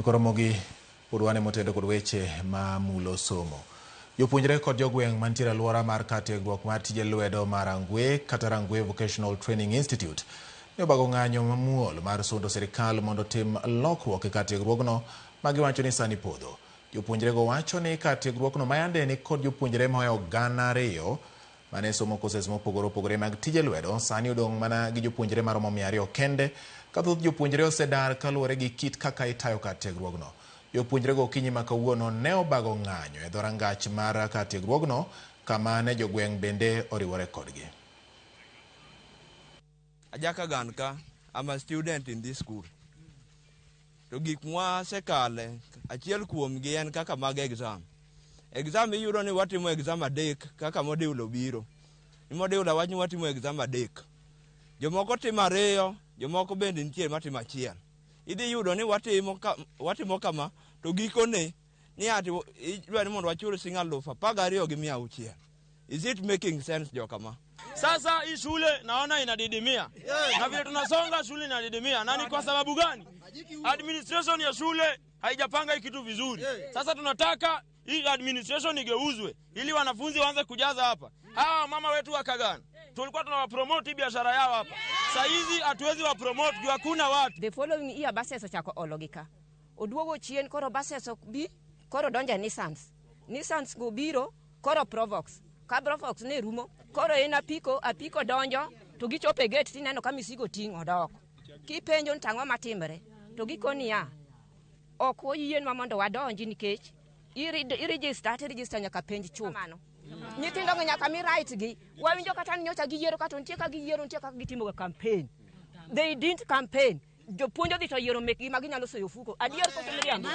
Koromogi pod wane motendo kod weche ma mulo somo. Jopuonjre kod jogweng' mantiere alwora mar kar tiegruok mar tije lwedo mar Rangwe kata Rangwe Vocational Training Institute ne obago ng'anyo mamuol mar sundo sirikal mondo otim lokruok e kar tiegruogno ma giwacho ni sani podho. Jopuonjrego wacho ni kar tiegruokno ma yande ni kod jopuonjre mohewo 2,000 mane somo courses mopogore opogore mag tije lwedo sani odong' mana gi jopuonjre maromo 200 kende ka thoth jopuonjre osedar kaluwore gi kit kaka itayo kar tiegruogno. Jopuonjrego okinyi ma kawuono ne obago ng'anyo e dhorangach mar kar tiegruogno kama ne jogweng' bende oriwore kodgi. Ajaka Ganka, I'm a student in this school. To gik mwasekale, achiel kuomgi en kaka mag exam. Exam iyudo ni watimo exam 3 kaka module obiro. Ni module awach ni watimo exam 3. Jomoko timo 2, jomoko bende nitie matimo 1. Idhi yudo ni watimo kama, to gikone ni ati idwa ni mondo wachul siling 12,600. Is it making sense jokama? Sasa hii shule naona inadidimia. Na vile tunasonga shule inadidimia. Na ni kwa sababu gani? Administration ya shule haijapanga hii kitu vizuri. Sasa tunataka hii administration igeuzwe ili wanafunzi waanze kujaza hapa. Hawa mama wetu wa Kagana tulikuwa tunawapromote biashara yao hapa. Saa hizi hatuwezi wapromote juu hakuna watu. The following year buses ochako ologika. Oduogo chien koro buses ok bi, koro donja Nissans. Nissans go biro koro Provox. Ka Provox ne rumo, koro en apiko, apiko donjo to gichopo e gate tineno ka misigo ting'o dok. Kipenjo ni tang'o matimre, to gikoni ya ok oyienwa mondo wadonji nikech i-register, i-register nyaka penj chuth. Nyithindo go nyaka mi right gi. Wawinjo kata ni nyocha giyiero kata nitie ka giyiero, nitie kaka gitimo ga campaign. They didn't campaign. Jopuonj odhi to yiero mekgi ma ginyalo soyo ofuko. Adier koso miriambo?